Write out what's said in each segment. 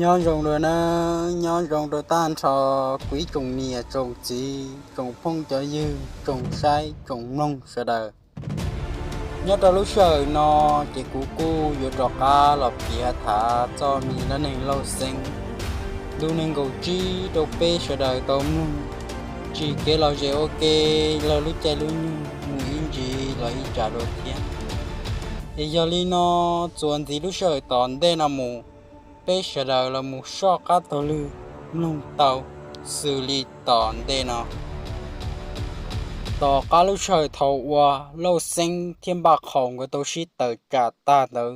Nyob zoo rau na, nyob zoo rau tag nrho kuv ib tsoom niam tsoom txiv, tsoom phooj cov ywg, tsoom saib tsoom mloog sawv daws. Nyob rau lub sij hawm no, ces kuv kuj yuav rov qab los piav tham txog me dab neeg Lauj Xeeb ntu nees nkaum tsib rau peb sawv daws tau mloog. Tsim kev lom zem ua ke, lawv lub caij lub nyoog mus ib ntsis los ib tsam dua thiab. Es yog li no, txuas ntxiv lub sij hawm tom ntej no mus, peb sawv daws los mus soj qab taug lw mloog tau xws li tom ntej no. Tom qab lub sij hawm thaum uas Lauj Xeeb thiab Npaj Qhaum nkawd tau sib tawm tsam tag ntawd,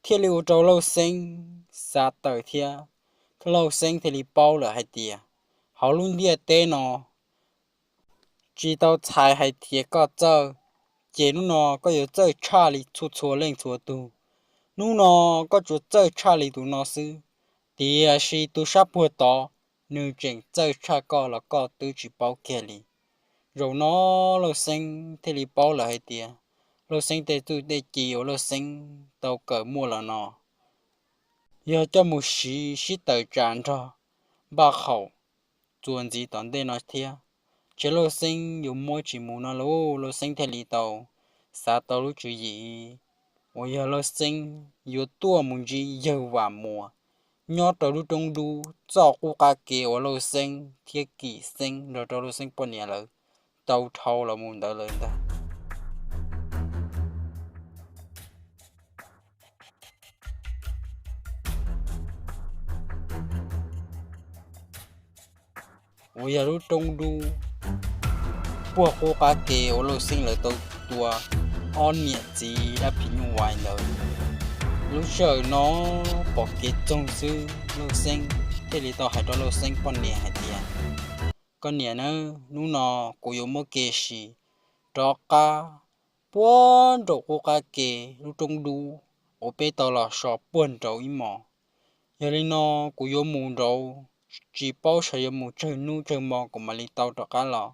thiaj li ua rau Lauj Xeeb xav tawm thiab. Lauj Xeeb thiaj li paub lawm hais tias hauv lub ntiaj teb no tsis tau txhais hais tias koj txawj, ces hnub no koj yuav txawj tshaj li txhua txhua leej txhua tug. Hnub no koj tsuas txawj tshaj li tus no xwb, tiam sis tus sab puag tod nws tseem txawj tshaj koj los koj twb tsis paub kiag li. Zaum no Lauj Xeeb thiaj li paub lawm hais tias Lauj Xeeb tej txuj tej ci uas Lauj Xeeb tau kawm muaj los no yog coj mus siv sib tawm tsam nrog Npaj Qhaum txuas ntxiv tom ntej no thiab, ces Lauj Xeeb yuav muab tsis mus no lauj. Lauj Xeeb thiaj li tau xav tau lub tswv yim uas yog Lauj Xeeb yuav tuaj mus ntsib yawg Vam Muas nyob rau lub roob dub txoj qub qab ke uas Lauj Xeeb thiab Kim Xeeb nrog rau Lauj Xeeb poj niam lawv tau dhau los mus ntawd lawm ntag. Uas yog lub roob dub puag qub qab ke uas Lauj Xeeb lawv tau tua ob niam txiv dab phim nyuj vais ntawd. Lub sij hawm no pom kev txoog xwb, Lauj Xeeb thiaj li tau hais rau Lauj Xeeb poj niam hais tias, koj niam nawb, hnub no kuv yuav muab kev sim rov qab puag nraum qub qab ke lub roob dub uas peb tau los so puag nraud ib hmos. Yog li no kuv yuav mus nraud, tsis paub saib yuav mus tsawg hnub tsawg hmo kuv mam li tau rov qab los.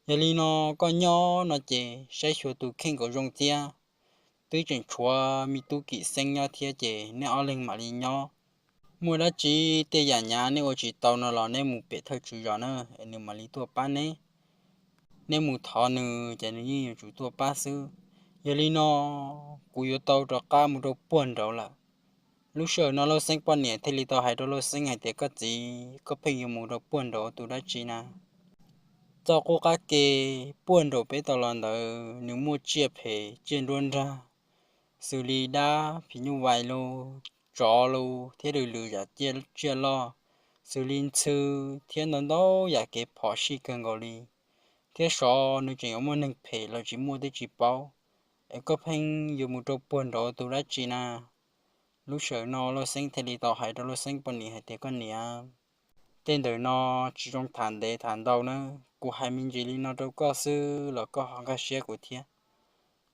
Yog li no koj nyob no ces saib xyuas tus kheej kom zoo thiab. Twb tseem tshuav me tub Kim Xeeb nyob thiab ces neb ob leeg mam li nyob. Muaj dab tsi tej yam nyav neb ua tsis tau no los neb mus pem thawj tswv zos na, es nws mam li tuaj pab neb. Neb mus thov nws ces nws yeej yuav tsum tuaj pab xwb. Yog li no kuv yuav tau rov qab mus rau puag nraud lawm. Lub sij hawm no Lauj Xeeb poj niam thiaj li tau hais rau Lauj Xeeb hais tias, koj txiv, koj pheej yuav mus rau puag nraud ua tus dab tsi na? Txoj qub qab ke puag nraum peb tau los ntawd nws muaj tsiaj phem tsiaj nruab nrag, xws li dab phim nyuj vais los, tsov los thiab lwm lwm yam tsiaj loj, xws li ntxhw thiab ntau ntau yam kev phom sij kawg nkaus li. Thiab xyov nws tseem yuav muaj neeg phem los tsis muaj twb tsis paub. Es koj pheej yuav mus rau puag nraud ua tus dab tsi na? Lub sij hawm no Lauj Xeeb thiaj li tau hais rau Lauj Xeeb poj niam hais tias, koj niam, tej ntawm no tsis zoo tham ntev tham ntau nawb, kuv hais me ntsis li no rau koj xwb los koj ho nkag siab kuv thiab.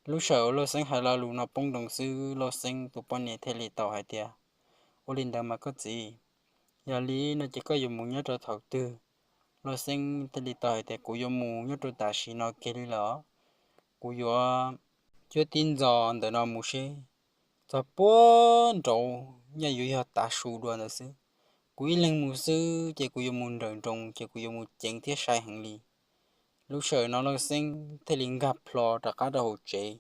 Lub sij hawm uas Lauj Xeeb hais lo lus no poob nroos xwb, Lauj Xeeb tus poj niam thiaj li tau hais tias, ua li ntawd mas koj txiv, yog li no ces koj yuav mus nyob rau thaum twg? Lauj Xeeb thiaj li tau hais tias, kuv yuav mus nyob rau tam sim no kiag li lawm. Kuv yuav cuab tib ntxov ntawm no mus seb txog puag nraud nyaj yuav yog tav su dua ntawd xwb. Kuv ib leeg mus xwb ces kuv yuav mus nrawm nroos ces kuv yuav mus ceev thiab sai heev li. Lub sij hawm no Lauj Xeeb thiaj li nkag plho rov qab rau hauv tsev,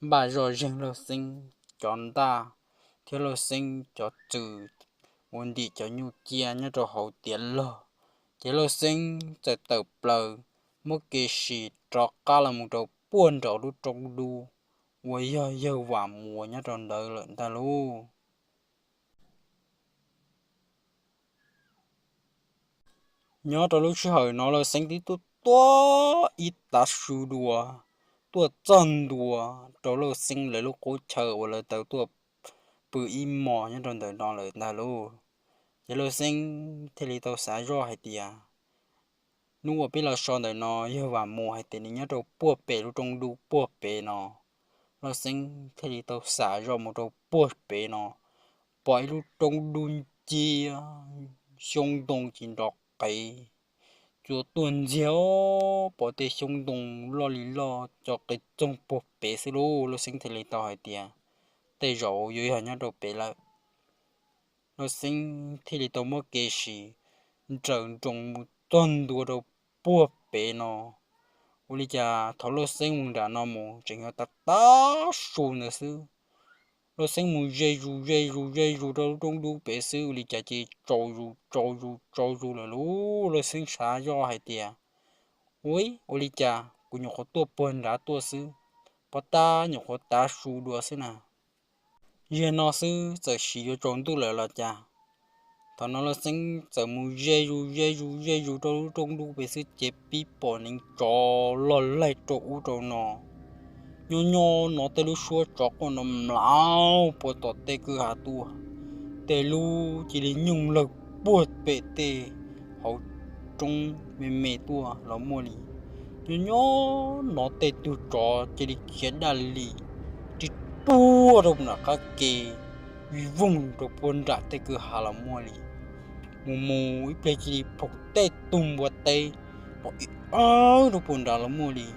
npaj zoj zeeg Lauj Xeeb cov ntaj thiab Lauj Xeeb cov txwm ua ntim cov nyuj ciab nyob rau hauv tiav log. Ces Lauj Xeeb txawm tawm plaws muab kev sim rov qab los mus rau puag nraum lub roob dub uas yog yawg Vam Muas nyob rau ntawd lawm ntag lauj. Nyob rau lub sij hawm no Lauj Xeeb twb tuaj tuaj ib tav su dua, tuaj txog ntua rau Lauj Xeeb lawv lub qub chaw uas lawv tau tuaj pw ib hmos nyob rau ntawm no lawm ntag lauj. Ces Lauj Xeeb thiaj li tau xav zoj hais tias, hnub uas peb los so ntawm no yawg Vam Muas hais tias nws nyob rau puag pem lub roob dub puag pem no. Lauj Xeeb thiaj li tau xav zoj mus rau puag pem no, pom ib lub roob dub nciab, xyoob ntoo ces nrov qees, cua tuaj ntxiag, pom tej xyoob ntoo loj li loj cov qe txoog puag pem xwb lauj. Lauj Xeeb thiaj li tau hais tias, tej zaum yuav yog nyob rau pem lawm. Lauj Xeeb thiaj li tau muab kev siv nrawm nroos mus txog ntua rau puag pem no. Ua li cas thaum Lauj Xeeb mus nram no mus tseem yog tav tav su ntawd xwb. Lauj Xeeb mus ze zus ze zus ze zus rau lub roob dub pem xwb, ua li cas ces tsaus zus tsaus zus tsaus zus lawm lauj. Lauj Xeeb xav zoj hais tias, ua, ua li cas kuv nyuam qhuav tuaj puag nrad tuaj xwb, pob tab nyuam qhuav tav su dua xwb na. Ziag no xwb txawm sis yuav tsaus ntuj lawm los cas. Thaum no Lauj Xeeb txawm mus ze zus ze zus ze zus rau lub roob dub pem xwb ces pib pom neev tsov log laig rau ub rau no. Nyob nyob no tej lub suab tsov quaj no mlav puag tom tej kwj ha tuaj, tej lub cia li nyooj lawg puag pem tej hauv roob me me tuaj los muaj li. Nyob nyob no tej tug tsov cia li khiav daj li ris tuaj rau nram qab ke, vij voog rau puag nram tej kwj ha los muaj li. Mus mus ib pliag cia li phoom tej tug npua teb pom ib awb rau puag nrad los muaj li.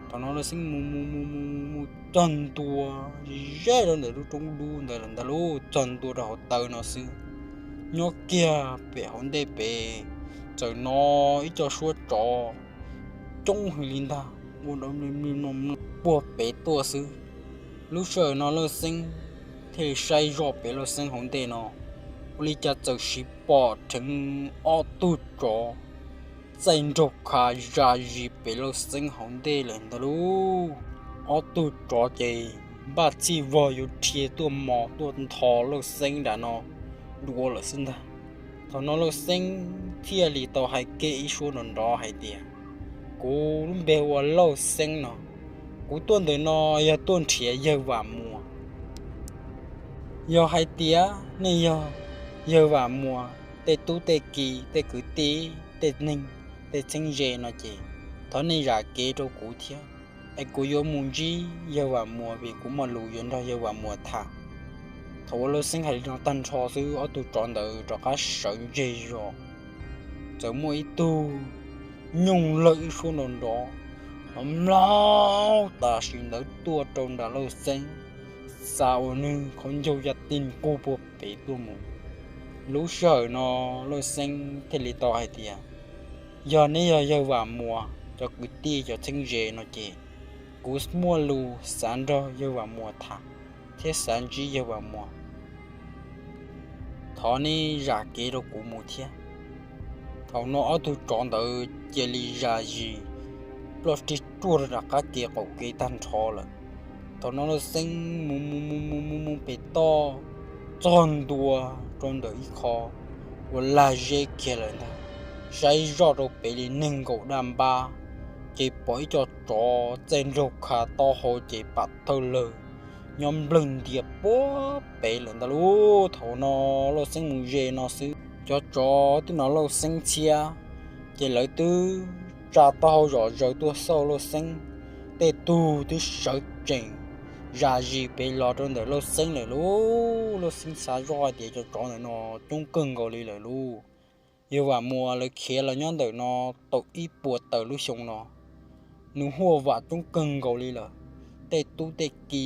Thaum no Lauj Xeeb mus mus mus mus mus mus txog ntua ze rau ntawm lub roob dub ntawd lawm ntag lauj, txog ntua rau hauv taw no xwb, nyob kiag pem hauv ntej pem txawm hnov ib co suab tsov coob heev li ntag ua puag pem tuaj xwb. Lub sij hawm no Lauj Xeeb thiaj li saib zoj pem Lauj Xeeb hauv ntej no, ua li cas txawm sis pom dheev ob tug tsov txaij nraug kha zam zis pem Lauj Xeeb hauv ntej lawm ntag lauj. Ob tug tsov ces npaj txhij vog yuav dhia tuaj mos tuaj ntho Lauj Xeeb nram no dua lawm xwb ntag. Thaum no Lauj Xeeb thiaj li tau hais kiag ib suab nrov nrov hais tias, kuv lub npe hu ua Lauj Xeeb no, kuv tuaj ntawm no yog tuaj nrhiav yawg Vam Muas. Yog hais tias nej yog yawg Vam Muas tej tub tej ki tej kwv tij tej neeg tej txheeb ze no ces thov nej zam kev rau kuv thiab, es kuv yuav mus ntsib yawg Vam Muas vim kuv muaj lus yuav nrog yawg Vam Muas tham. Thaum uas Lauj Xeeb hais li no tag nrho xwb ob tug tsov ntawd rov qab sawv ntseg zog, txawm muaj ib tug nyooj lawg ib suab nrov nrov, hnov mlaug tam sim ntawd tuaj rau nram Lauj Xeeb, xa ua nws qhov ncauj ya ti nqug puag pem tuaj mus. Lub sij hawm no Lauj Xeeb thiaj li tau hais tias, yog neb yog yawg Vam Muas cov kwv tij cov txheeb ze no ces kuv muaj lus xav nrog yawg Vam Muas tham thiab xav ntsib yawg Vam Muas, thov neb zam kev rau kuv mus thiab. Thaum no ob tug tsov ntawd cia li zam zis ploj rig ruaj rau nram qab kev qaum kev tag nrho lawm. Thaum no Lauj Xeeb mus mus mus mus mus mus pem toj txog ntua rau ntawm ib qho uas lag zeb kiag lawm ntag, saib zoj rau pem li nees nkaum daj npab, ces pom ib co tsov txaij nraug kha taub hau ces pam thawj lawg nyob nplawg ntias puag pem lawm ntag lauj. Thaum no Lauj Xeeb mus ze no xwb, cov tsov twb hnov Lauj Xeeb ntxhiab, ces lawv twb tsa taub hau zom zaws tuaj xauj Lauj Xeeb. Tej tug twb sawv tsees zam zis pem los rau ntawm Lauj Xeeb lawm lauj. Lauj Xeeb xav zoj hais tias cov tsov ntawm no coob kawg nkaus li lawm lauj. Yawg Vam Muas lawv khiav los nyob ntawm no tau ib puas tawm lub xyoo no, nws huaj vam coob kawg nkaus li lawm. Tej tub tej ki,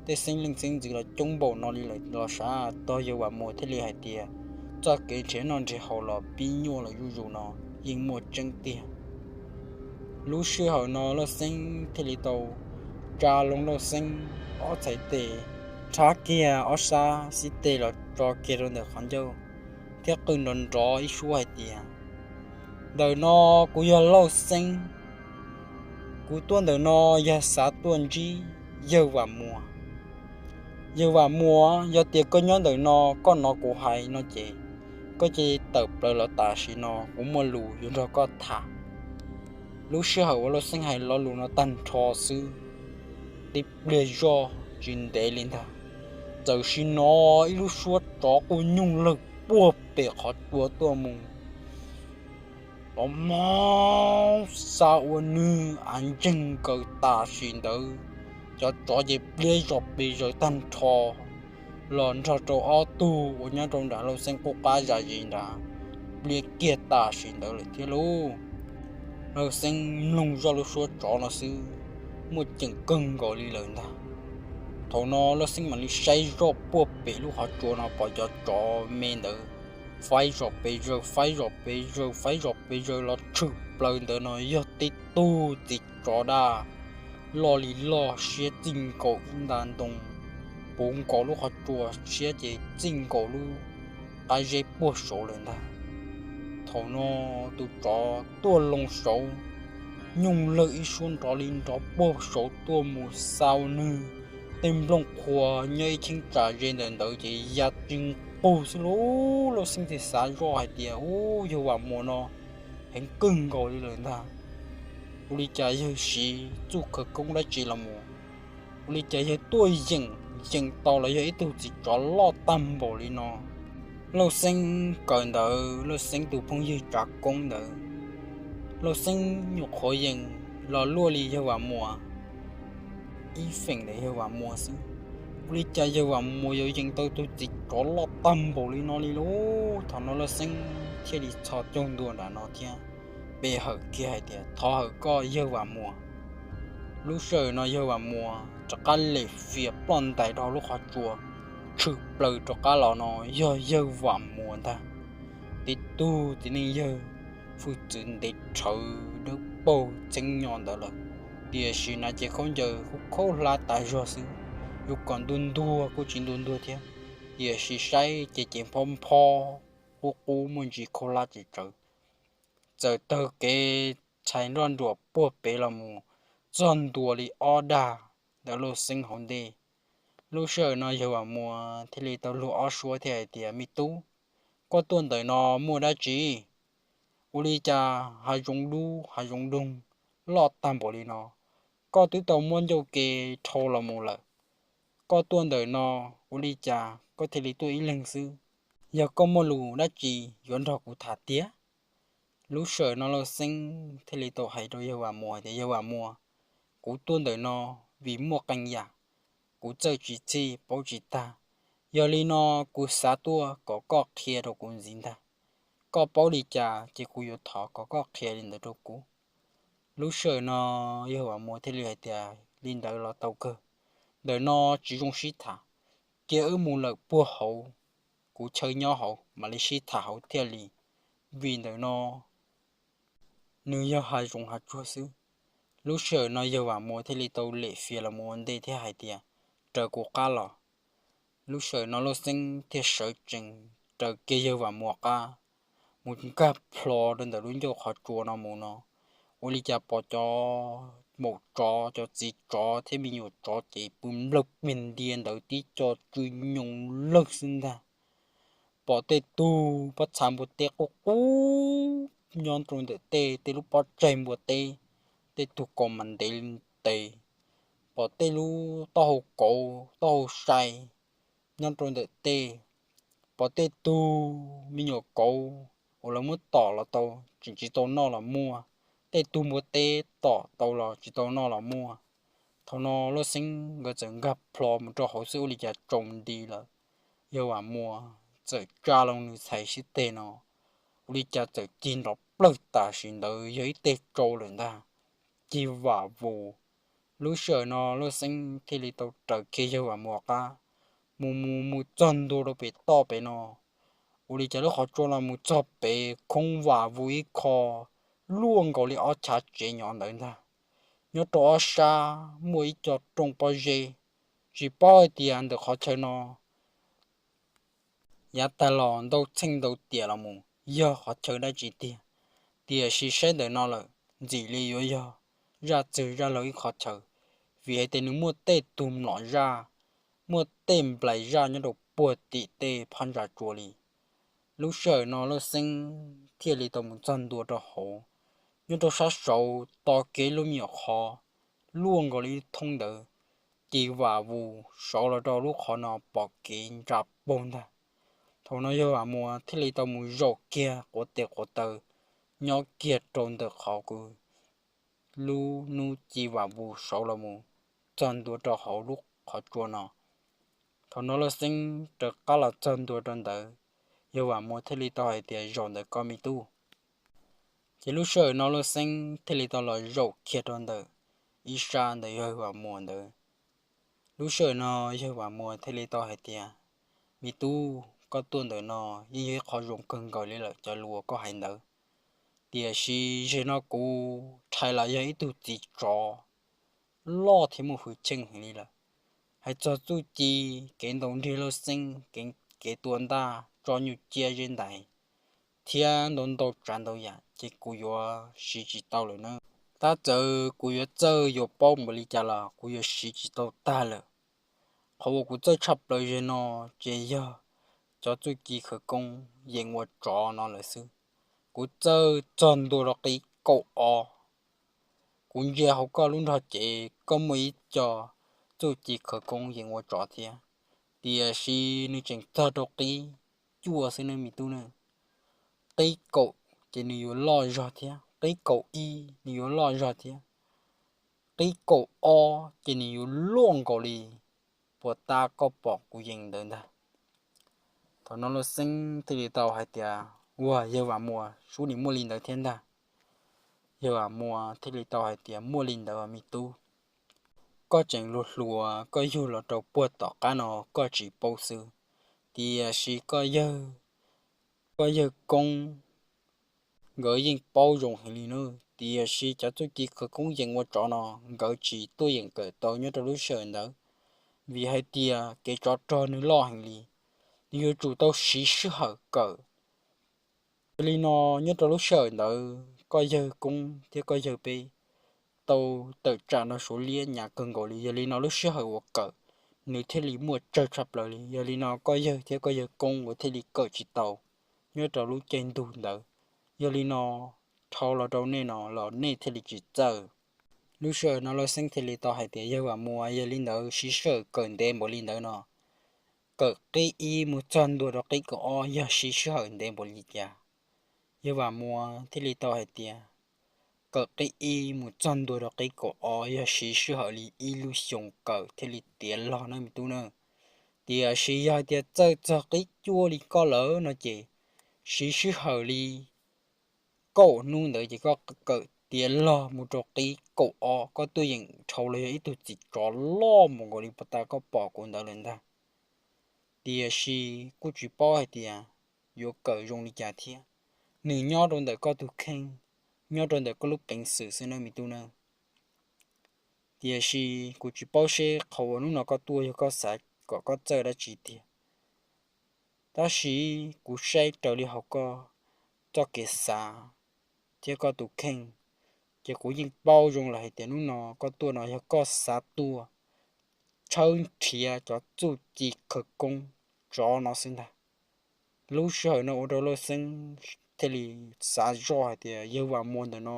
tej xeeb leej xeeb ntxwv los coob npaum no li lawm los sav, tog yawg Vam Muas thiaj li hais tias txoj kev nrhiav noj nrhiav haus los pib nyuaj lawm zuj zus no yeej muaj tseeb tiag. Lub sij hawm no Lauj Xeeb thiaj li tau tsa loo Lauj Xeeb ob txhais tes, rhab kiag ob sab xib teg los tso kiag rau ntawm qhov ncauj, thiab qw nrov nrov ib suab hais tias, ntawm no kuv yog Lauj Xeeb, kuv tuaj ntawm no yog xav tuaj ntsib yawg Vam Muas. Yawg Vam Muas, yog tias koj nyob ntawm no koj hnov kuv hais no ces koj cia li tawm plaws los tam sim no, kuv muaj lus yuav nrog koj tham. Lub sij hawm uas Lauj Xeeb hais lo lus no tag nrho xwb, tib pliag zoj tsis ntev li ntag, txawm sim hnov ib lub suab tsov quaj nyooj lawg puag pem qhov tsua tuaj mus. Los mloog xa ua nwg av ntseeg nkaws tam sim ntawd, cov tsov ces pliab zos pes zaws tag nrho los nrog rau ob tug uas nyob rau nram Lauj Xeeb qub qab zam zis nrad, pliab kiag tam sim ntawd lawm thiab lauj. Lauj Xeeb mloog zoj lub suab tsov no xwb, muaj ceem kawg nkaus li lawm ntag. Thaum no Lauj Xeeb mam li saib zoj puag pem lub qhov tsua no pom cov tsov me ntawd faib zom pes zaws, faib zom pes zaws, faib zom pes zaws los tshwm plaws ntawd no yog tej tug txiv tsov daj loj li loj, siab txij nkaus ib nta ntoo, puv nkaus lub qhov tsua, siab ces txij nkaus lub qab zeb puag saud lawm ntag. Thaum no tus tsov tuaj loo saud, nyooj lawg ib suab nrov li nrov puag saud tuaj mus xau nwg tej nplooj qhuav nyob ib cheeb tsam ze ntawm ntawd ces ya tsis nqug xwb lauj. Lauj Xeeb thiaj xav zoj hais tias, Ub, yawg Vam Muas no heev kawg nkaus li lawm ntag. Ua li cas yawg siv txuj khawv koob dab tsi los mus? Ua li cas yawg tuaj yeem yeem tau los yog ib tug txiv tsov loj tag npaum li no? Lauj Xeeb kawm ntawv, Lauj Xeeb tus phooj ywg tsav koob ntawd, Lauj Xeeb nyuam qhuav yeem los luaj li yawg Vam Muas ib feem ntawm yawg Vam Muas xwb. Ua li cas yawg Vam Muas yuav yeem tau tug txiv tsov loj tag npaum li no li lauj? Thaum no Lauj Xeeb thiaj li txhos caug ntua nram no thiab pe hawm kiag hais tias, Thov hawm koj yawg Vam Muas. Lub sij hawm no yawg Vam Muas rov qab lem fias ploj ntais rau lub qhov tsua, tshwm plaws rov qab los no yog yawg Vam Muas ntag. Tib tug txiv neej yawg hwj txwv ntev rhawv dawb paug txheeb nyo ntawd lawm, tiam sis hnav cev khaub ncaws kuj khaub hlab tas zog xwb, yuav kom ntuag ntuag kuj tsis ntuag ntuag thiab, tiam sis saib ces ces nphob nphob, qub qub muaj ntsis khaub hlab tsis tsawv. Txawm taug kev txhais nroj nruam puag pem los mus txog ntua li ob dag ntawm Lauj Xeeb hauv ntej. Lub sij hawm no yawg Vam Muas thiaj li tau luag ob suab thiab hais tias, Me tub, koj tuaj ntawm no muaj dab tsi? Ua li cas hav zoov dub hav zoov doog loj tag npaum li no? Koj twb tau muab ncauj ke dhau los mus lawm. Koj tuaj ntawm no ua li cas koj thiaj li tuaj ib leeg xwb? Yog koj muaj lus dab tsi yuav nrog kuv tham tiag? Lub sij hawm no Lauj Xeeb thiaj li tau hais rau yawg Vam Muas tias, Yawg Vam Muas, kuv tuaj ntawm no vim muaj qee yam kuv txawj tsis txhij paub tsis tag. Yog li no kuv xav tuaj kom koj qhia rau kuv ntxiv ntag. Koj paub li cas ces kuv yuav thov kom koj qhia li ntawd rau kuv. Lub sij hawm no yawg Vam Muas thiaj li hais tias, Li ntawd los tau kawg. Ntawm no tsis zoo sib tham, cia wb mus lawm puag hauv kuv chaw nyob hauv mam li sib tham hauv thiaj li, vim ntawm no nws yog hav zoov hav tsuag xwb. Lub sij hawm no yawg Vam Muas thiaj li tau lem fias los mus ua ntej thiab hais tias, Raws kuv qab los. Lub sij hawm no Lauj Xeeb thiaj sawv tsees raws kiag yawg Vam Muas qab mus nkag plho rau ntawm lub ncauj qhov tsua no mus no, ua li cas pom cov maum tsov, cov txiv tsov thiab me nyuam tsov ces pw nplawg peg ntia ntawd tib co tsw nyoos lawg xwb ntag. Pom tej tug pob txha npua teb qub qub nyob rau ntawm tej, tej lub pob tsaig npua teb, tej tug kaus mas ntev li ntev. Pom tej lub taub hau kauv taub hau sai nyob rau ntawm tej. Pom tej tug me nyuam kauv uas lawv muab tom los tau tseem tsis tau noj los muaj, tej tug npua teb tom tau los tsis tau noj los muaj. Thaum no Lauj Xeeb nkawd txawm nkag plho mus rau hauv xwb ua li cas tsaus nti lawm. Yawg Vam Muas txawm tsa loo nws txhais sib teg no, ua li cas txawm cig nrov plawg tam sim ntawd yog ib teg tsau lawm ntag, cig vam vus. Lub sij hawm no Lauj Xeeb thiaj li tau raws kiag yawg Vam Muas qab mus mus mus txog ntua rau pem toj pem no, ua li cas lub qhov tsua los mus txog pem khoob vam vus ib qho luaj nkaus li ob chav tsev nyob ntawd ntag. Nyob rau ob sab muaj ib co rooj pob zeb, tsis paub hais tias ntawm qhov chaw no yav tag los ntau txheej ntau tiam los mus yog qhov chaw dab tsi tiag, tiam sis saib ntawm no lawm ntxim li yuav yog zaj txwg zaj laug ib qhov chaw, vim hais tias nws muaj tej tug mlom zaj, muaj tej nplais zaj nyob rau puag tim tej phab ntsa tsua li. Lub sij hawm no Lauj Xeeb thiaj li tau mus txog ntua rau hauv. Nyob rau sab saud tos kev lub me nyuam qhov luaj nkaus li ib thoob ntawd, cig vam vus saud los rau lub qhov no pom kev ntsa paug ntag. Thaum no yawg Vam Muas thiaj li tau mus zaum kiag quav tes quav taw nyob kiag rau ntawm qhov kws lub hnub cig vam vus saud los mus txog ntua rau hauv lub qhov tsua no. Thaum no Lauj Xeeb raws qab los txog ntua rau ntawd, yawg Vam Muas thiaj li tau hais tias, Zaum ntawm koj me tub. Ces lub sij hawm no Lauj Xeeb thiaj li tau los zaum kiag rau ntawm ib sab ntawm yawg Vam Muas ntawd. Lub sij hawm no yawg Vam Muas thiaj li tau hais tias, Me tub, koj tuaj ntawm no yeej yog ib qho zoo kawg nkaus li lawm cov lus uas koj hais ntawd. Tiam sis zaum no kuv rhais los yog ib tug txiv tsov loj thiab muaj hwj chim heev li lawm. Hais txog txuj ci, kev ntaus nrig Lauj Xeeb, kev tua ntaj, tso nyuj ciab zeb ntais, thiab ntau ntau tsav ntau yam ces kuv yuav siv tsis tau lawm na. Tab txawm kuv yuav txawj yuav paub npaum li cas los kuv yuav siv tsis tau tag lawm. Qhov uas kuv txawj tshaj plaws zaum no ces yog cov txuj ci khawv koob yees ua tsov no lawm xwb. Kuv txawj txog ntua rau qib kaum ob. Kuv ntsia hauv koj lub nrog cev koj muaj ib co txuj ci khawv koob yees ua tsov thiab, tiam sis nws tseem txog rau qib cuaj xwb ne me tub ne. Qib kaum ces nws yuav loj zog thiab, qib kaum ib nws yuav loj zog thiab, qib kaum ob ces nws yuav luaj nkaus li puas ta koj pom kuv yees ntawd ntag. Thaum no Lauj Xeeb thiaj li tau hais tias, Ua, yawg Vam Muas, sub nim muaj li ntawd thiab ntag. Yawg Vam Muas thiaj li tau hais tias, Muaj li ntawd me tub. Koj tseem luag hluas, koj yug los rau puag tom qab no koj tsis paub xwb, tiam sis koj yawg, koj yawg koob nkawd yeej paub zoo heev li na. Tiam sis cov txuj ci khawv koob yees ua tsov no nkawd tsis tuaj yeem kawm tau nyob rau lub sij hawm ntawd, vim hais tias kev tsov rog nws loj heev li, nws yuav tsum tau siv sij hawm kawm. Yog li no, nyob rau lub sij hawm ntawd koj yawg koob thiab koj yawg peb tau tawm tsam nrog Suav liab hnyav kawg nkaus li. Yog li no lub sij hawm uas kawm nws thiaj li muaj tsawg tshaj plaws li. Yog li no koj yawg thiab koj yawg koob nkawd thiaj li kawm tsis tau nyob rau lub caij ntuj ntawd. Yog li no dhau los rau nej no los nej thiaj li tsis txawj. Lub sij hawm no Lauj Xeeb thiaj li tau hais tias, Yawg Vam Muas, yog li ntawd siv sij hawm kawm ntev npaum li ntawd no, kawm qib ib mus txog ntua rau qib kaum ob yog siv sij hawm ntev npaum li cas? Yawg Vam Muas thiaj li tau hais tias, Kawm qib ib mus txog ntua rau qib kaum ob yog siv sij hawm li ib lub xyoos kawm thiaj li tiav log na me tub na. Tiam sis yog hais tias txawj txog qib cuaj li koj lawm no ces siv sij hawm li kaum hnub ntawd ces koj kawm tiav log mus rau qib kaum ob, koj tuaj yeem dhau los yog ib tug txiv tsov loj mus nkaus li puas ta koj pom kuv ntawd lawm ntag. Tiam sis kuj tsis paub hais tias yuav kawm zoo li cas thiab. Nws nyob rau ntawm koj tus kheej, nyob rau ntawm koj lub peev xwm xwb na me tub na. Tiam sis kuv tsis paub seb qhov uas hnub no koj tuaj yog koj xav kom koj txawj dab tsi tiag. Tab sis kuv saib raws li hauv koj txoj kev xav thiab koj tus kheej, ces kuv yeej paub zoo lawm hais tias hnub no koj tuaj no yog koj xav tuaj tshawb nrhiav cov txuj ci khawv koob tsov no xwb ntag. Lub sij hawm no ua rau Lauj Xeeb thiaj li xav zoj hais tias yawg Vam Muas ntawm no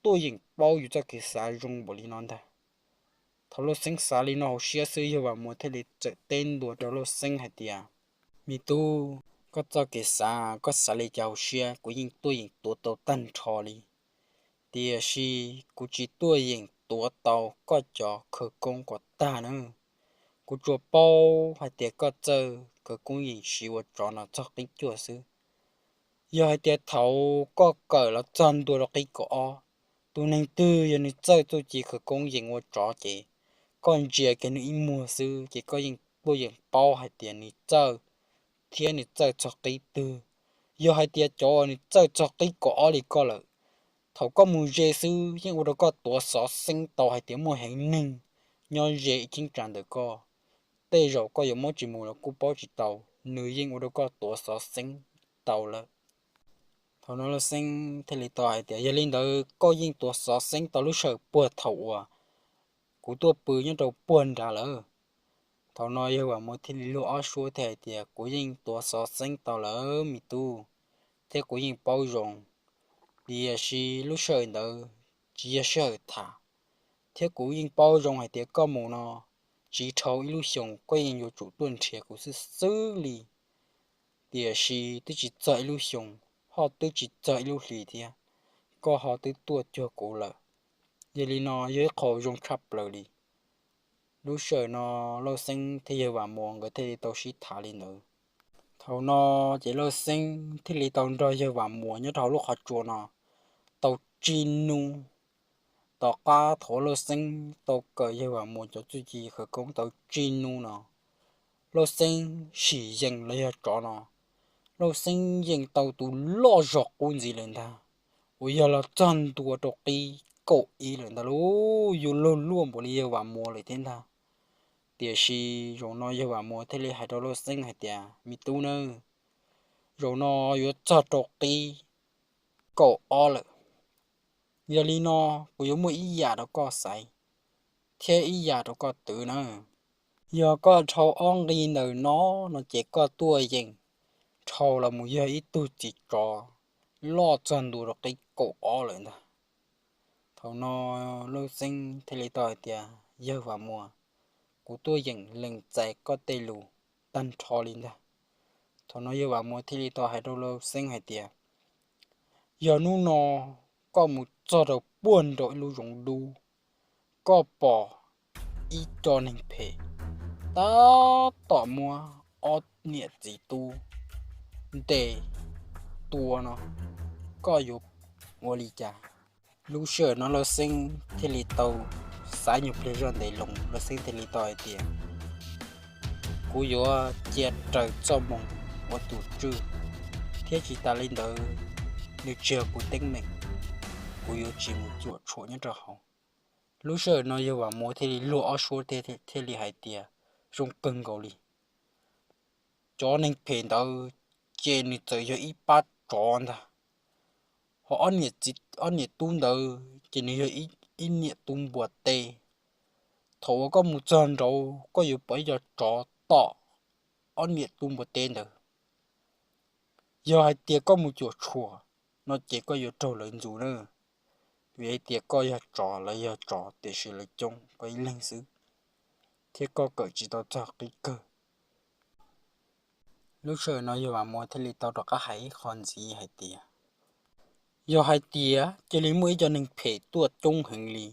tuaj yeem paub yus txoj kev xav zoo npaum li no ntag. Thaum Lauj Xeeb xav li no hauv siab xwb yawg Vam Muas thiaj li txawm teb ntua rau Lauj Xeeb hais tias, Me tub, koj txoj kev xav, koj xav li cas hauv siab kuv yeej tuaj yeem tuav tau tag nrho li. Tiam sis kuv tsis tuaj yeem tuav tau koj cov khawv koob kom tag na. Kuv tsuas paub hais tias koj txawj khawv koob yeem siv ua tsov no txog qib cuaj xwb. Yog hais tias thaum koj kawm los txog ntua rau qib kaum ob, tus neeg twg yog nws txawj txuj ci khawv koob yeem ua tsov ces koj ntsia kiag nws ib muag xwb ces koj yeej tuaj yeem paub hais tias nws txawj thiab nws txawj txog qib twg. Yog hais tias cov uas nws txawj txog qib kaum ob li koj lawm, thaum koj mus ze xwb yeej ua rau koj tuav xov xeeb tau hais tias muaj heev neeg nyob ze ib cheeb tsam ntawm koj. Tej zaum koj yuav muab tsis mus los kuj paub tsis tau, nws yeej ua rau koj tuav xov xeeb tau lawm. Thaum no Lauj Xeeb thiaj li tau hais tias, Yog li ntawd koj yeej tuav xov xeeb tau lub sij hawm puag thaum uas kuv tuaj pw nyob rau puag nrad lawm. Thaum no yawg Vam Muas thiaj li luag ob suab thiaj hais tias, Kuv yeej tuav xov xeeb tau lawm me tub, thiab kuv yeej paub zoo. Tiam sis lub sij hawm ntawd tsis yog sij hawm tham, thiab kuv yeej paub zoo hais tias koj mus no tsiv dhau ib lub xyoos koj yeej yuav tsum tuaj nrhiav kuv xwb xwb li. Tiam sis twb tsis txog ib lub xyoos, ho twb tsis txog ib lub hlis thiab, koj ho twb tuaj cuag kuv lawm. Yog li no yog ib qho zoo tshaj plaws li. Lub sij hawm no Lauj Xeeb thiab yawg Vam Muas nkawd thiaj li tau sib tham li ntawd. Thaum no ces Lauj Xeeb thiaj li tau nrog yawg Vam Muas nyob rau hauv lub qhov tsua no tau tsib hnub. tom qab thaum Lauj Xeeb tau kawm yawg Vam Muas cov txuj ci khawv koob tau tsib hnub no, Lauj Xeeb sim yees los yog tsov no, Lauj Xeeb yees tau tus loj zog qub ntxiv lawm ntag, uas yog los txog ntua rau qib kaum ib lawm ntag lauj, yuav luag luaj npaum li yawg Vam Muas lawm thiab ntag. Tiam sis zaum no yawg Vam Muas thiaj li hais rau Lauj Xeeb hais tias, me tub nawb, zaum no yuav txog rau qib kaum ob lawm. Yog li no kuv yuav muaj ib yam rau koj xaiv thiab ib yam rau koj twv na. Yog koj dhau ob nqi ntawm no no ces koj tuaj yeem dhau los mus yog ib tug txiv tsov loj txog ntua rau qib kaum ob lawm ntag. Thaum no Lauj Xeeb thiaj li tau hais tias, yawg Vam Muas, kuv tuaj yeem lees txais koj tej lus tag nrho li ntag. Thaum no yawg Vam Muas thiaj li tau hais rau Lauj Xeeb hais tias, yog hnub no koj mus txog rau puag nraum ib lub zoov dub, koj pom ib co neeg phem tab tom muab ob niam txiv tub ntes tua no, koj yuav ua li cas? Lub sij hawm no Lauj Xeeb thiaj li tau xav nyuag pliag zoj ntev loo, Lauj Xeeb thiaj li tau hais tias, kuv yuav cia raws txoj moo ua tus tswj, thiab tsis tas li ntawd nws tsis yog kuv teeb meem, kuv yuav tsis mus cuam tshuam nyob rau hauv. Lub sij hawm no yawg Vam Muas thiaj li luag ob suab thiaj li hais tias, zoo kawg nkaus li. Cov neeg phem ntawd ces nws txawm yog ib pab tsov ntag, ho ob niam txiv, ob niam tub ntawd ces nws yog ib niam tub npua teb. Thaum uas koj mus txog nraud koj yuav pom ib co tsov tom ob niam tub npua teb ntawd. Yog hais tias koj mus cuam tshuam no ces koj yuav raug lawv ntxub na, vim hais tias koj yog tsov lawv yog tsov tiam sis lawv coob koj ib leeg xwb, thiab koj kawm tsis tau txog qib kawg. Lub sij hawm no yawg Vam Muas thiaj li tau rov qab hais ib qho ntxiv hais tias, yog hais tias cia li muaj ib co neeg phem tuaj coob heev li,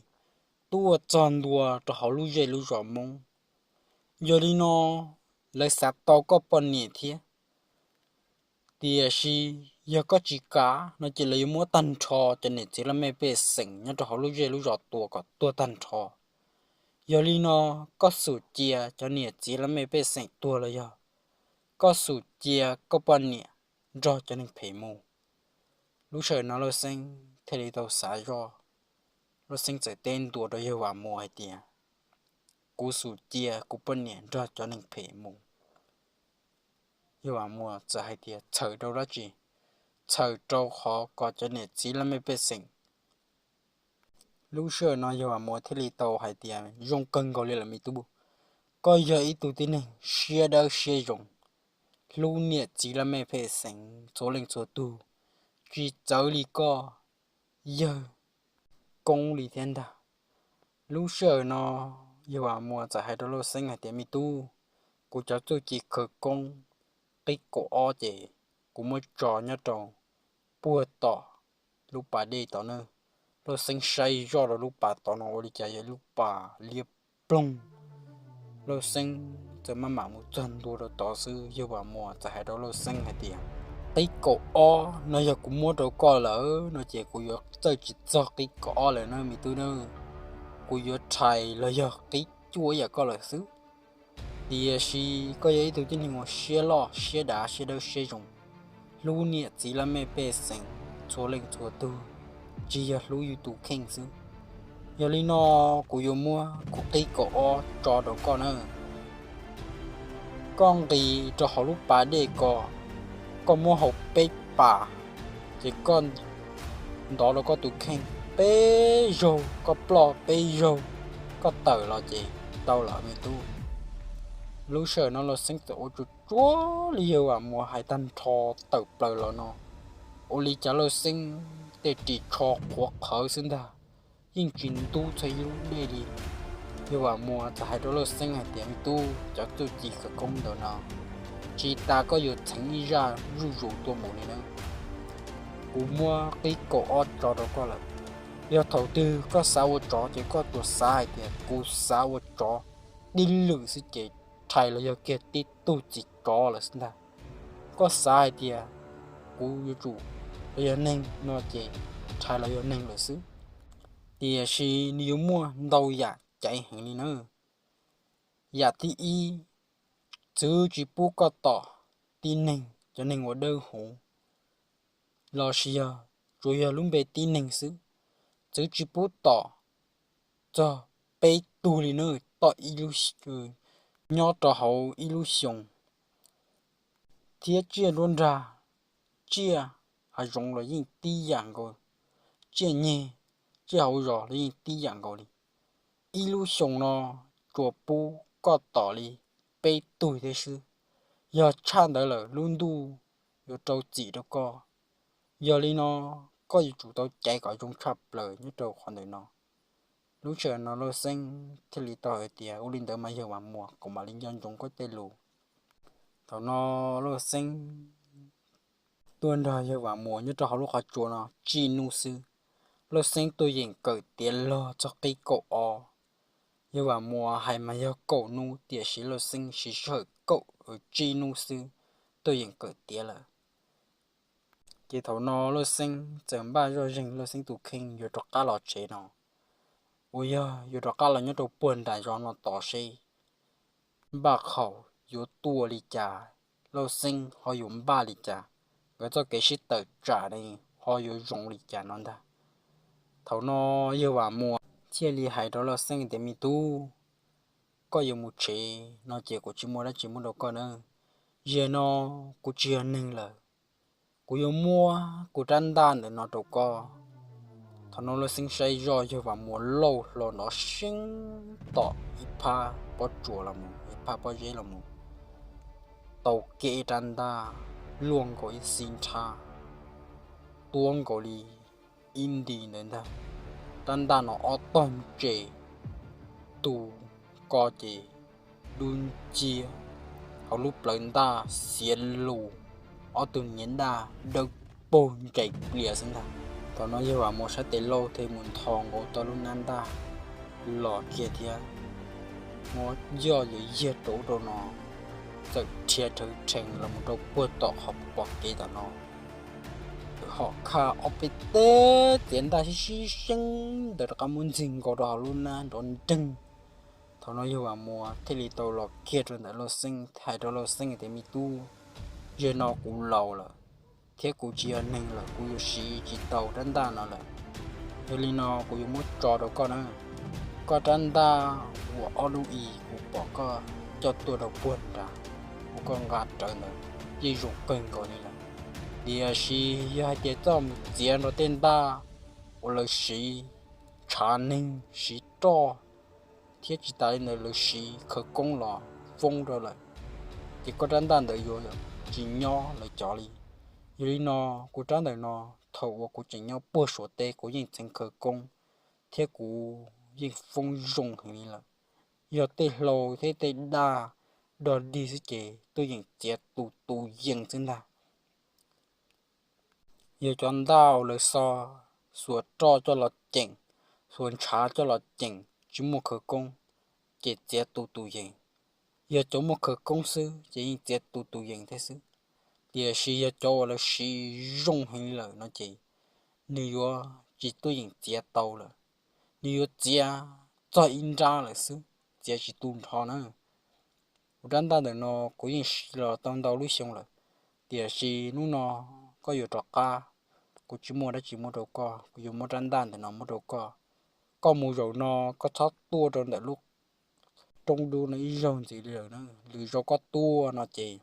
tuaj txog ntua rau hauv lub zej lub zos Hmoob, yog li no lawv xav tau koj poj niam thiab. Tiam sis yog koj tsis kam no ces lawv yuav muab tag nrho cov niam txiv laj mej pej xeem nyob rau hauv lub zej lub zos tua kom tuag tag nrho. Yog li no koj xum cia cov niam txiv laj mej pej xeem tuag los yog koj xum cia koj poj niam nrog cov neeg phem mus? Lub sij hawm no Lauj Xeeb thiaj li tau xav zoj, Lauj Xeeb txawm teb ntua rau yawg Vam Muas hais tias, kuv xum cia kuv poj niam nrog cov neeg phem mus. Yawg Vam Muas txawm hais tias, txhawm rau dab tsi? Txhawm rau qhov kom cov niam txiv laj mej pej xeem. Lub sij hawm no yawg Vam Muas thiaj li tau hais tias, zoo kawg nkaus li lawm me tub, koj yog ib tug tib neeg siab dawb siab zoo, hlub niam txiv laj mej pej xeem txhua leej txhua tug, tsis txawv li koj yawg koob li thiab ntag. Lub sij hawm no yawg Vam Muas txawm hais rau Lauj Xeeb hais tias, me tub, kuv cov txuj ci khawv koob qib kaum ob ces kuv muab tso nyob rau puag tom lub pas dej tod na. Lauj Xeeb saib zoj rau lub pas tod no ua li cas yog lub pas liab ploog. Lauj Xeeb txawm maj mam mus txog ntua rau tod xwb, yawg Vam Muas txawm hais rau Lauj Xeeb hais tias, qib kaum ob no yog kuv muab rau koj lawm no ces kuv yuav txawj tsis txog qib kaum ob lawm na me tub na. Kuv yuav rhais los yog qib cuaj ib yam koj lawm xwb. Tiam sis koj yog ib tug tib neeg uas siab loj siab dav siab dawb siab zoo, hlub niam txiv laj mej pej xeem txhua leej txhua tug, tsis yog hlub yus tus kheej xwb. Yog li no kuv yuav muab kuv qib kaum ob tso rau koj na. Koj nqis rau hauv lub pas dej ko, koj muab hau peb pas, ces koj ntov rau koj tus kheej peb zaug, koj ploj peb zaug, koj tawm los ces tau lawm me tub. Lub sij hawm no Lauj Xeeb txawm ua tsuas tsuag li yawg Vam Muas hais tag nrho tawm plaws los no, ua li cas Lauj Xeeb tej ris tsho qhuav qhawv xwb ntag, yeej tsis ntub txog ib lub dej li. Yawg Vam Muas txawm hais rau Lauj Xeeb hais tias, me tub, cov txuj ci khawv koob ntawm no tsis tas koj yuav txheev ib zaj zuj zus tuaj mus li na. Kuv muab qib kaum ob tso rau koj lawm. Yog thaum twg koj xav ua tsov ces koj tsuas xav hais tias kuv xav ua tsov tib lwm xwb ces rhais los yog kiag tib tug txiv tsov lawm xwb ntag. Koj xav hais tias kuv yuav tsum los yog neeg no ces rhais los yog neeg lawm xwb. Tiam sis nws yuav muaj ntau yam caiv heev li na. Yam thib ib, txwv tsis pub koj tom tib neeg, cov neeg uas dawb huv los sis yog tsuas yog lub npe tib neeg xwb. Txwv tsis pub tom txog peb tug li na, tom ib lub, nyob rau hauv ib lub xyoo. Thiab tsiaj nruab nrag, tsiaj hav zoov los yeej tib yam nkaus, tsiaj nyeg, tsiaj hauv zos los yeej tib yam nkaus li. Ib lub xyoo no tsuas pub koj tom li peb tug thiab xwb. Yog tshaj ntawd lawm lub ntuj yuav rau txim rau koj. Yog li no koj yuav tsum tau caiv kom zoo tshaj plaws nyob rau qhov ntawm no. Lub sij hawm no Lauj Xeeb thiaj li tau hais tias, ua li ntawd mas yawg Vam Muas, kuv mam li nco ntsoov koj tej lus. Thaum no Lauj Xeeb tuaj nrog yawg Vam Muas nyob rau hauv lub qhov tsua no tsij hnub xwb. Lauj Xeeb tuaj yeem kawm tiav log txog qib kaum ob. Yawg Vam Muas hais mas yog kaum hnub, tiam sis Lauj Xeeb siv sij hawm kaum, tsib hnub xwb tuaj yeem kawm tiav lawm. Ces thaum no Lauj Xeeb txawm npaj zoj zeeg Lauj Xeeb tus kheej yuav rov qab los tsev no, uas yog yuav rov qab los nyob rau puag nram zos no tod seb npaj khaum yuav tuaj li cas, Lauj Xeeb ho yuav npaj li cas, nkawd txoj kev sib tawm tsam ne ho yuav zoo li cas no ntag. Thaum no yawg Vam Muas thiaj li hais rau Lauj Xeeb tias, me tub, koj yuav mus tsev no ces kuv tsis muaj dab tsi muab rau koj na. Zaum no kuv tsis yog neeg lawm, kuv yuav muab kuv rab ntaj ntawm no rau koj. Thaum no Lauj Xeeb saib zoj yawg Vam Muas lauj hlo nrov seeb tom ib phab pob tsuas los mus, ib phab pob zeb los mus, tau kiag ib rab ntaj luaj nkaus ib xib nrhab, tuab nkaus li ib nti ntawd ntag. Rab ntaj no ob tog ntses, tus ko ces dub nciab, hauv lub plawv ntaj xiav lus, ob tug niam ntaj dawb paug ntsais plias xwb ntag. Thaum no yawg Vam Muas sab tes lauj thiaj mus nthos nkaus tau lub nab ntaj los kiag thiab muab yoj yuav yiag rau ub rau no, txawm rhia rhawv rhees los mus rau puag tom qhov pom kev tom no. Hom khaj ob peb teg txiav ntaj sib sib seeb ntawd rov qab muab ntxig nkaus rau hauv lub nab nrov nreeg. Thaum no yawg Vam Muas thiaj li tau los kiag rau ntawm Lauj Xeeb, hais rau Lauj Xeeb tias, me tub, zaum no kuv laus lawm, thiab kuv tsis yog neeg lawm, kuv yuav siv tsis tau rab ntaj no lawm. Yog li no kuv yuav muab tso rau koj na. Koj rab ntaj uas ob lub i kuv pom koj coj tuaj rau puag nrad, uas koj nqa rawv ntawd yeej zoo kawg nkaus li lawm. Tiam sis yog hais tias txoj mus txiav nrog tej ntaj uas lawv siv ntshav neeg, siv roj, thiab tsis tas li ntawd lawv siv khawv koob los foob rau lawm, ces koj rab ntaj ntawd yuav tsis nyob lawv cov li. Yog li no, kuv rab ntawm no, thaum uas kuv tseem nyob puag Suav teb kuv yeej txeev khawv koob thiab kuv yeej foob zoo heev li lawm. Yog tej hlau thiab tej daj dog dig xwb ces tuaj yeem txiav tus tus yees xwb ntag. Yog cov ntaj uas lawv xo, xuas roj coj los ceem, xuas ntshav coj los ceem tsis muaj khawv koob, ces txiav tus tus yees. Yog cov muaj khawv koob xwb ces yeej txiav tus tus yees thiab xwb. Tiam sis yog cov uas lawv siv zoo heev li lawm no ces nws yuav tsis tuaj yeem txiav tau lawm, nws yuav txiav txog ib nrab lawm xwb, txiav tsis tu nrho na. Kuv rab ntaj ntawm no kuv yeej siv los tau ntau lub xyoo lawm, tiam sis hnub no koj yuav rov qab, kuv tsis muaj dab tsi muab rau koj, kuv yuav muab rab ntaj ntawm no muab rau koj. Koj mus zaum no koj txhob tuaj rau ntawm lub roob dub no ib zaug ntxiv li lawm na, lwm zaus koj tuaj no ces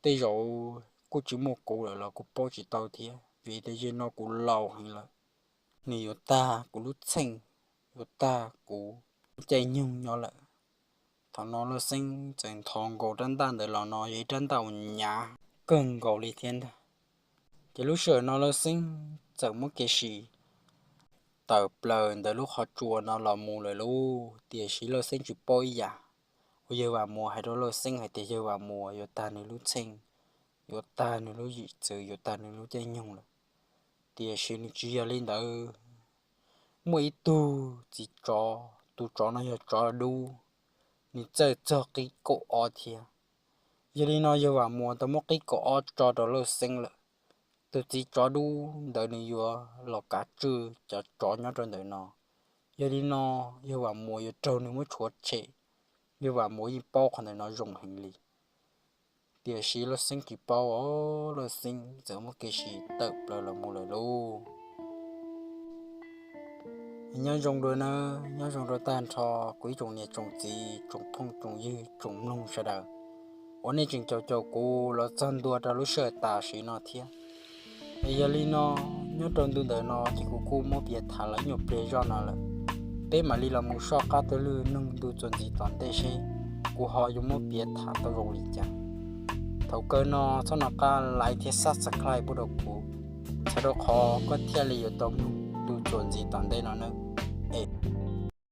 tej zaum kuj tsis muaj kuv lawm los kuv paub tsis tau thiab, vim tias zaum no kuv laus heev lawm, nws yuav tag kuv lub txheej, yuav tag kuv caij nyoog nyob lawm. Thaum no Lauj Xeeb txawm nthos nkaus rab ntaj ntawd los no yog ib rab ntaj uas hnyav kawg nkaus li thiab ntag. Ces lub sij hawm no Lauj Xeeb txawm muab kev sim tawm plaws ntawm lub qhov tsua no los mus lawm lauj, tiam sis Lauj Xeeb tsis paub ib yam. Uas yawg Vam Muas hais rau Lauj Xeeb hais tias yawg Vam Muas yuav tag nws lub txheej, yuav tag nws lub yim txwv, yuav tag nws lub caij nyoog lawm. Tiam sis nws tsis yog li ntawd. Muaj ib tug txiv tsov, tus tsov no yog tsov dub, nws txawj txog qib kaum ob thiab. Yog li no yawg Vam Muas tau muab qib kaum ob tso rau Lauj Xeeb lawm. tus txiv tsov dub ntawd nws yuav los kav tswj cov tsov nyob rau ntawm no. Yog li no, yawg Vam Muas yuav raug nws muab tshuav tshem. Yawg Vam Muas yeej paub qhov ntawm no zoo heev li. Tiam sis Lauj Xeeb tsis paub os, Lauj Xeeb txawm muab kev sib tawm plaws los mus lawm lauj. Nyob zoo dua nawb, nyob zoo rau tag nrho kuv ib tsoom niam tsoom txiv, tsoom phooj tsoom ywg, tsoom mloog sawv daws uas nej tseem caum caum kuv los txog ntua rau lub sij hawm tam sim no thiab. Es yog li no, nyob rau ntu ntawm no ces kuv kuj muab piav tham los ib nyuag pliag zoj no lawm. Peb mam li los mus soj qab taug lwm nug ntu txuas ntxiv tom ntej seb kuv ho yuav muab piav tham tau zoo li cas. Thaum kawg no txhob nco qab like thiab subscribe pub rau kuv, txhawm rau qhov koj thiaj li yuav tau mloog ntu txuas ntxiv tom ntej no nawb. Es